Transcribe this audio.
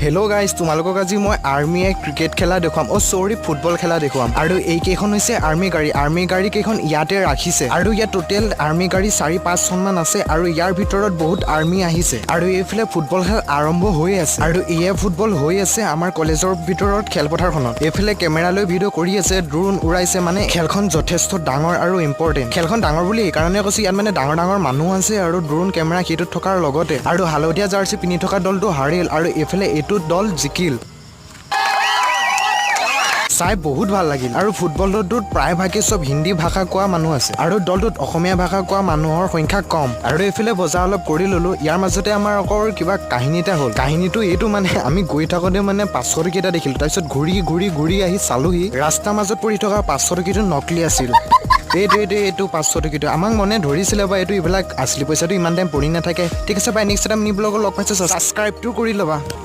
Hello' guys, তোমালোকক আজি মই আৰ্মীয়ে ক্ৰিকেট খেলা দেখুৱাম, অ' চৰি, ফুটবল খেলা দেখুৱাম। আৰু এইকেইখন হৈছে আৰ্মী গাড়ী। আৰ্মী গাড়ী কেইখন ইয়াতে ৰাখিছে আৰু ইয়াত টোটেল আৰ্মী গাড়ী চাৰি পাঁচখনমান আছে আৰু ইয়াৰ ভিতৰত বহুত আৰ্মী আহিছে। আৰু এইফালে ফুটবল খেল আৰম্ভ হৈ আছে আৰু এয়া ফুটবল হৈ আছে আমাৰ কলেজৰ ভিতৰত খেলপথাৰখনত। এইফালে কেমেৰা লৈ ভিডিঅ' কৰি আছে, ড্ৰোন উৰাইছে। মানে খেলখন যথেষ্ট ডাঙৰ আৰু ইম্পৰ্টেণ্ট। খেলখন ডাঙৰ বুলি এইকাৰণে কৈছো, ইয়াত মানে ডাঙৰ ডাঙৰ মানুহ আছে আৰু ড্ৰোন কেমেৰা সেইটোত থকাৰ লগতে আৰু হালধীয়া জাৰ্চি পিন্ধি থকা দলটো হাৰিল আৰু এইফালে এইটো দল জিকিল। চাই বহুত ভাল লাগিল। আৰু ফুটবল দলটোত প্ৰায়ভাগেই চব হিন্দী ভাষা কোৱা মানুহ আছে আৰু দলটোত অসমীয়া ভাষা কোৱা মানুহৰ সংখ্যা কম। আৰু এইফালে বজাৰ অলপ কৰি ললো। ইয়াৰ মাজতে আমাৰ আকৌ কিবা কাহিনী এটা হ'ল। কাহিনীটো এইটো, মানে আমি গৈ থাকোঁতে মানে 500 টকীয়া এটা দেখিলো। তাৰপিছত ঘূৰি ঘূৰি ঘূৰি আহি চালোহি, ৰাস্তাৰ মাজত পৰি থকা 500 টকীয়াটো নকলি আছিল। এইটো 500 টকীয়াটো আমাক মনে ধৰিছিলে বা এইটো এইবিলাক আচলি পইচাটো ইমান টাইম পৰি নাথাকে। ঠিক আছে, বাই। নেক্সট এটা মিনি ব্লগত লগ পাইছোঁ। ছাবস্ক্ৰাইবটো কৰি ল'বা।